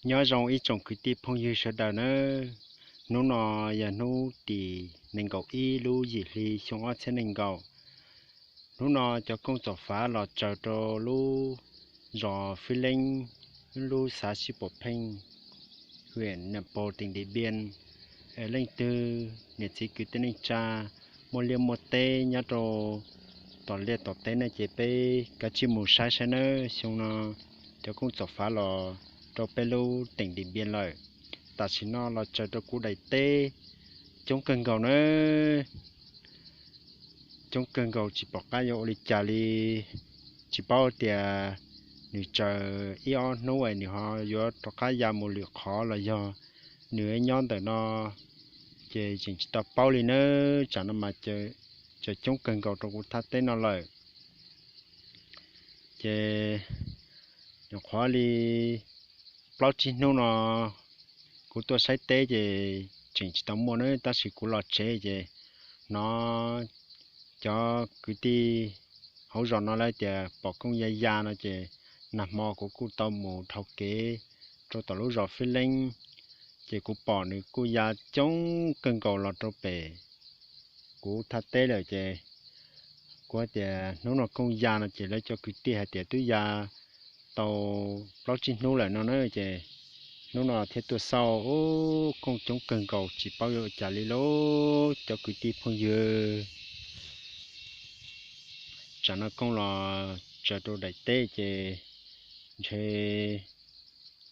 Nyob zoo ib tsoom kwv tij phooj ywg sawv daws nawb. Hnub no yog hnub tim nees nkaum ib lub yim hli xyoo ob txhiab nees nkaum. Hnub no cov kooj txom fav los tsaws rau lub zos Fib Leeb, lub xav Sib Puam Pheej, hwm Nam Pos, teem Diam Npiab. Leej twg niam txiv kwv tij neej tsa muaj liaj muaj teb nyob rau tom liaj tom teb no ces peb kav tsij mus saib saib nawb. Xyoo no cov kooj txom fav los rau peb lub teem Diam Npiab lawm. Tam sim no los tsaws rau kuv daim teb coob kawg nkaus nawb. Coob kawg nkaus tsis pom qab yuav ua li cas li. Tsis paub tias nws tsaws ib ob hnub es nws ho yuav rov qab ya mus lwm qhov los yog nws nyob ntawm no, ces tseem tsis tau paub li nawb. Tsam no mas tsaws coob kawg nkaus rau kuv thaj teb no lawm. Ces nyuam qhuav li plaub tsib hnub no kuv tuaj saib teb ces tseem tsis tau muaj nawb, tab sis kuv los tsev ces hnov cov kwv tij hauv zos no lawv tias pom kooj ya ya no ces nag hmo kuv kuj tau mus dhau kev rau tom lub zos Fib Leeb, ces kuv pom nws kuj ya coob kawg nkaus los rau pem kuv thaj teb lawm ces kuv hais tias hnub no kooj ya no ces lawv cov kwv tij hais tias twb ya tau plaub tsib hnub lawm no na, ces hnub no thiaj tuaj xauj, ub, kooj coob kawg nkaus tsis paub yuav ua cas li lauj cov kwv tij phooj ywg. Tsam no kooj los tsaws rau daim teb ces ntshe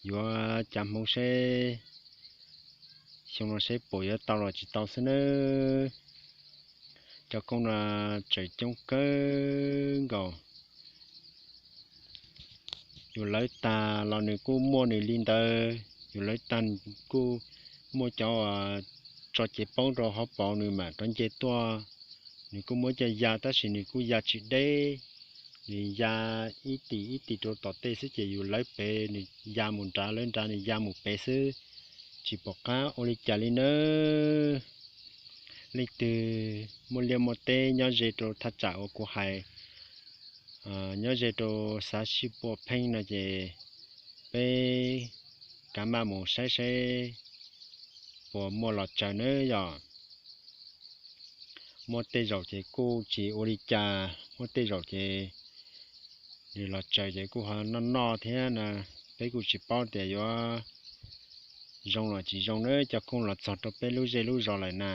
yuav cav hmoov seb xyoo no seb puas yuav tau los tsis tau xwb nawb. Cov kooj no tsaws coob kawg nkaus. Yus lawv tag los nws kuj muaj nws li ntawd, yus lawv tag kuj muaj cov tso cev poob rau hauv paus nws mam rov nce tuaj. Nws kuj muaj cov ya tab sis nws kuj ya tsis deb, nws ya ib tis ib tis rau tom tej xwb ces yus lawv pem nws ya mus nrad, lawv nrad nws ya mus pem xwb, tsis pom qab ua li cas li nawb. Leej twg muaj liaj muaj teb nyob ze rau thaj tsam uas kuv hais, nyob ze rau xav Sib Puam Pheej no ces peb kav maj mus saib saib puas muaj los tsaws nawb yom. Muaj tej zaum ces kuj tsis ua li cas, muaj tej zaum ces nws los tsaws ces kuj ho noj noj thiab na. Peb kuj tsis paub tias yuav zoo los tsis zoo nawb, cov kooj los txog rau peb lub zej lub zos lawm na.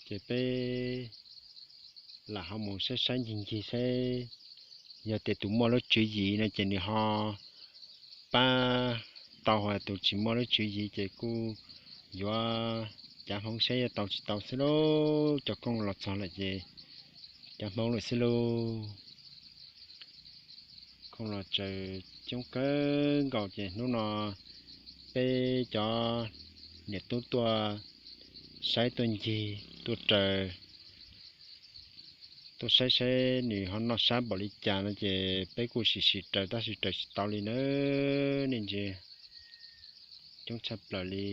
Ces peb lam ho mus saib saib ncig ncig saib, yog tias tus muaj lub tswv yim no ces nws ho pab tau, ho tus tsis muaj lub tswv yim ces kuj yuav cav hmoov saib yuav tau tsis tau xwb lauj. Cov kooj los txog lawm ces cav hmoov lawm xwb lauj. Kooj los tsaws coob kawg nkaus ces hnub no peb cov niam tub tuaj saib tuaj ncig tuaj raws, tuaj saib saib nws ho noj sab npaum li cas no ces peb kuj sim sim raws tab sis raws tsis tau li nawb. Nej ntsia, coob tshaj plaws li.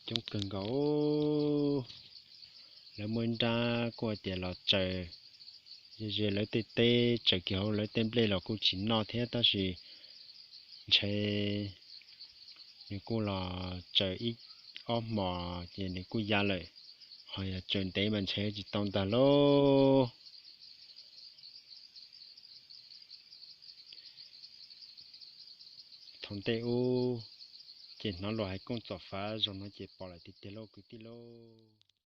Coob kawg nkaus. Lawv muaj ib nrab kuj hais tias los tsaws ze lawv tej teb, tsaws kiag hauv lawv tej nplej los kuj tsis noj thiab tab sis ntshe nws kuj los tsaws ib ob hmos ces nws kuj ya lawm. Ho yog tsaws ntev mas ntshe tsis tau ntag lauj. Thaum ntej ub ces hnov luag hais kooj txom fav, zaum no ces pom lawm tiag tiag lauj kwv tij lauj.